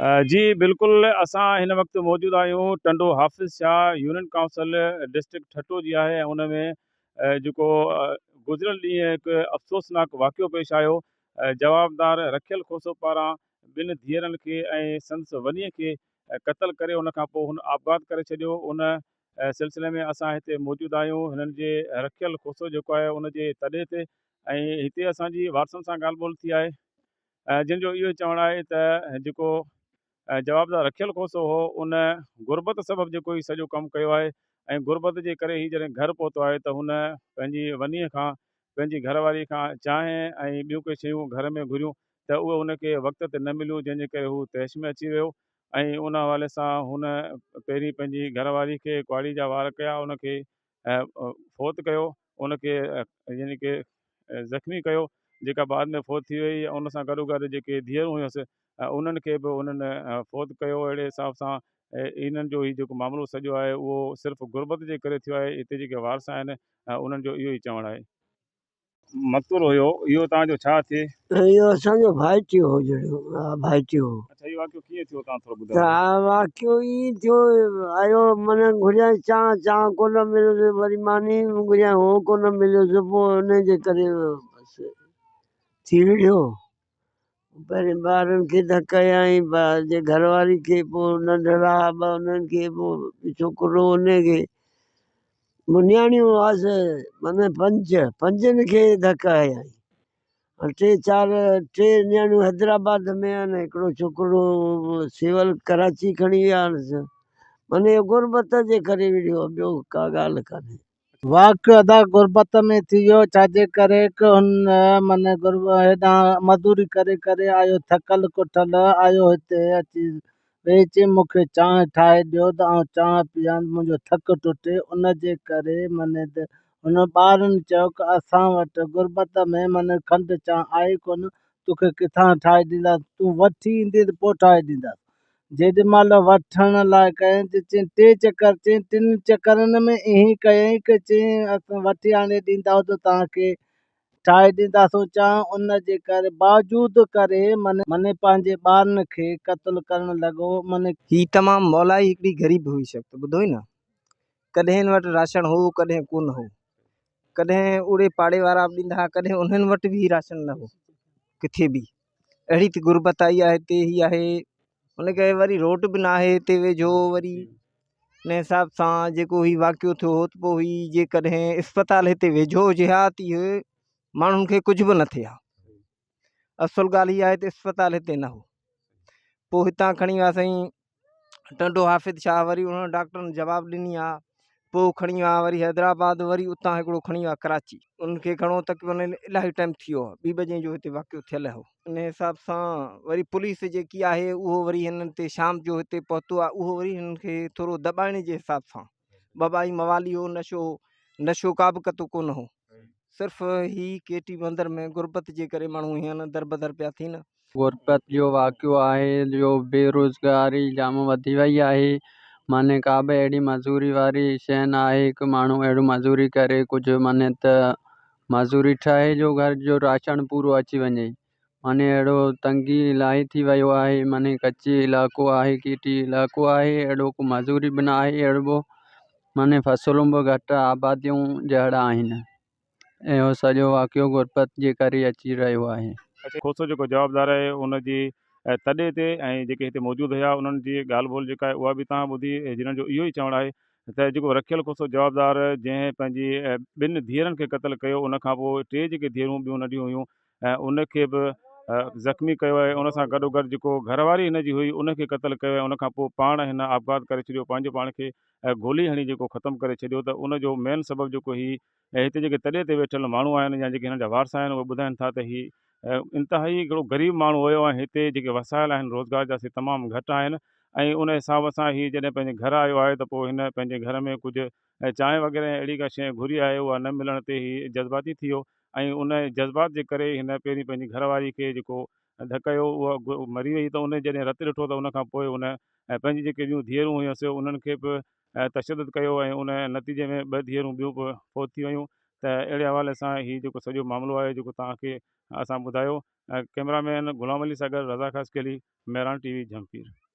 جي بلڪل اسان هن وقت موجود آهيون Tando Hafiz Shah union council district Thatta جي آهي ۽ ان ۾ جيڪو گذريل ڏينهن هڪ افسوسناڪ واقعو پيش آيو جوابدار رکيل کوسو پاران ٻن ڌيئرن کي ۽ سندس ونيء کي قتل ڪري ان کان پوء هن آپگهات ڪري ڇڏيو ان سلسلي ۾ اسان هتي موجود آهيون هنن جي رکيل کوسو جيڪو آهي ان جي تڏي تي ۽ هتي اسان جي وارثن سان ڳالهه ٻولهه ٿي آهي جن جو اهو چوڻ آهي ته جيڪو جوابدار رکيل کوسو هو ان غربت سبب جيڪو هي سڄو ڪم ڪيو آهي ۽ غربت جي ڪري هي جڏهن گهر پهتو آهي ته هن پنهنجي ونيء کان پنهنجي گهر واري کان چانهه ۽ ٻيون ڪي شيون گهر ۾ گهريون ته اهي هن کي وقت تي نه مليون جنهن جي ڪري هو طيش ۾ اچي ويو ۽ ان حوالي سان هن پهرين پنهنجي گهر واري کي ڪهاڙي جا وار ڪيا ان کي فوت ڪيو ان کي يعني ڪي زخمي ڪيو جيڪا بعد ۾ فوت ٿي وئي ان سان گڏو گڏ جيڪي ڌيئرون هيس انهن کي به انهن فوت ڪيو اهڙي حساب سان انهن جو هي جيڪو معاملو سڄو آهي اهو صرف غربت جي ڪري ٿيو آهي هتي جيڪي وارث آهن انهن جو اهو ئي چوڻ آهي. مقتول هيو اهو توهان جو ڇا ٿئي؟ اهو اسان جو ڀائٽيو هو جهڙو ها ڀائٽيو هو. اڇا اهو واقعو ڪيئن ٿيو توهان ٿورو ٻڌايو. ها واقعو ائين ٿيو آيو من گهريائين چانهه چانهه ڪونه مليس وري ماني گهريائين هو ڪونه مليس پوء ان جي ڪري بس ٿي وڙهيو پهرين ٻارن کي ڌڪ هنيائين پنهنجي گهر واري کي پوء ننڍڙا ٻه انهن کي پوء ڇوڪرو ان کي نياڻيون هئس معنيٰ پنج پنجن کي ڌڪ هنيائين ٽي چار ٽي نياڻيون حيدرآباد ۾ آهن هڪڙو ڇوڪرو سول ڪراچي کڻي ويا آهن معنيٰ غربت جي ڪري وڙهيو ٻيو ڪا ڳالهه ڪانهي. واقعو ادا غربت ۾ ٿي ويو ڇاجي ڪري ڪه هن من هيڏانهن مزوري ڪري ڪري آيو ٿڪل ڪٺل آيو هتي اچي ويهي چي مون کي چانهه ٺاهي ڏيو ته آئون چانهه پيان منهنجو ٿڪ ٽٽي ان جي ڪري من هن ٻارن چيو ڪه اسان وٽ غربت ۾ من کنڊ چانهه آهي ڪونه توکي ڪٿان ٺاهي ڏينداسين تون وٺي ايندين ته پوء ٺاهي ڏينداسين جيڏي مهل وٺڻ لاء ڪيائين ته چين ٽي چڪر چين ٽن چڪرن ۾ ائين ڪيائين ڪه چين اسان وٺي آڻي ڏينداسون ته توهان کي ٺاهي ڏينداسون چانهه ان جي ڪري باوجود ڪري من پنهنجي ٻارن کي قتل ڪرڻ لڳو من. هي تمام مولائي هڪڙي غريب هئي شخص ٻڌوئي نه ڪڏهن هن وٽ راشڻ هو ڪڏهن ڪونه هو ڪڏهن اوڙي پاڙي وارا به ڏيندا هئا ڪڏهن انهن وٽ به راشن نه هو ڪٿي به اهڙي ته غربت آئي آهي هتي هي آهي ان ڪري وري روڊ به ناهي هتي ويجهو وري ان حساب سان جيڪو هي واقعو ٿيو هو ته پوء هي جيڪڏهن اسپتال هتي ويجهو هجي ها ته اهي ماڻهن کي ڪجهه به نه ٿئي ها اصل ڳالهه هي آهي ته اسپتال هتي نه هو پوء هتان کڻي ويا سائين ٽنڊو حافظ شاهه وري انهن ڊاڪٽرن جواب ڏني آ پوء کڻي ويا وري حيدرآباد وري اتان هڪڙو کڻي ويا ڪراچي انهن کي گهڻو تقريبن الاهي ٽائيم ٿي ويو آ ٻي بجي جو هتي واقعو ٿيل هو ان حساب سان وري پوليس جيڪي آهي اهو وري هنن تي شام جو هتي پهتو آ اهو وري هنن کي ٿورو دٻائڻ جي حساب سان بابا هي موالي هو نشو هو نشو ڪا به ڪتو ڪونه هو صرف هي ڪيٽي بندر ۾ غربت جي ڪري ماڻهو هيئن دربدر پيا ٿين. غربت جو واقعو آهي جو بيروزگاري جام وڌي وئي آهي معني ڪا به اهڙي مزوري واري شيء نه آهي هڪ ماڻهو اهڙو مزوري ڪري ڪجهه معني ته مزوري ٺهي جو گهر جو راشن پورو اچي وڃي معني اهڙو تنگي الاهي ٿي ويو آهي معني ڪچي علائقو آهي ڪيٽي علائقو آهي اهڙو ڪو مزوري به نه آهي اهڙو معني فصلون به گهٽ آباديون جهڙا آهن اهو سڄو واقعو غربت جي ڪري اچي رهيو آهي. کوسو جيڪو جوابدار آهي ان جي تڏي تي ۽ جيڪي هتي موجود هيا انهن جي ڳالهه ٻولهه جيڪا آهي اها به توهان ٻڌي جنهن جو اهو ئي چوڻ آهي ته جيڪو رکيل کوسو جوابدار جنهن پنهنجي ٻن ڌيئرن کي قتل ڪيو ان کان پوء ٽي جيڪي ڌيئرون ٻيون ننڍيون هيون ان کي به زخمي ڪيو ۽ ان سان گڏوگڏ جيڪو گهر واري هن جي هئي ان کي قتل ڪيو ۽ ان کان پوء پاڻ هن آپگهات ڪري ڇڏيو پنهنجو پاڻ کي گولي هڻي جيڪو ختم ڪري ڇڏيو ته ان جو مين سبب جيڪو هي ۽ هتي جيڪي تڏي تي ويٺل ماڻهو آهن يا جيڪي هنن جا وارث آهن اهي ٻڌائين ٿا ته هي انتهائي هڪڙو غريب ماڻهو هيو ۽ هتي جيڪي وسائل آهن روزگار جا سي تمام گهٽ آهن ۽ ان حساب سان هي جڏهن پنهنجي گهر آيو آهي ته پوء هن پنهنجي گهر ۾ ڪجهه چانهه وغيره ۽ اهڙي ڪا شيء گهري آهي اها نه ملڻ تي هي جذباتي ٿي ويو ۽ ان جذبات جي ڪري هن پهرين پنهنجي گهر واري کي جيڪو ڌڪ هنيو اها مري وئي ته ان جڏهن رت ڏٺو ته ان کان پوء هن پنهنجي جيڪي ٻيون ڌيئرون هيون سي انهن کي به تشدد ڪيو ۽ ان نتيجي ۾ ٻه ڌيئرون ٻيون به فوت ٿي ويون. ته اهڙي حوالي سان هي جيڪو سڄو معاملو آهي جيڪو توهان کي اسان ٻڌايو ڪئميرا مين غلام علي سان گڏ رضا خاصخيلي، مهراڻ ٽي وي، جهمپير.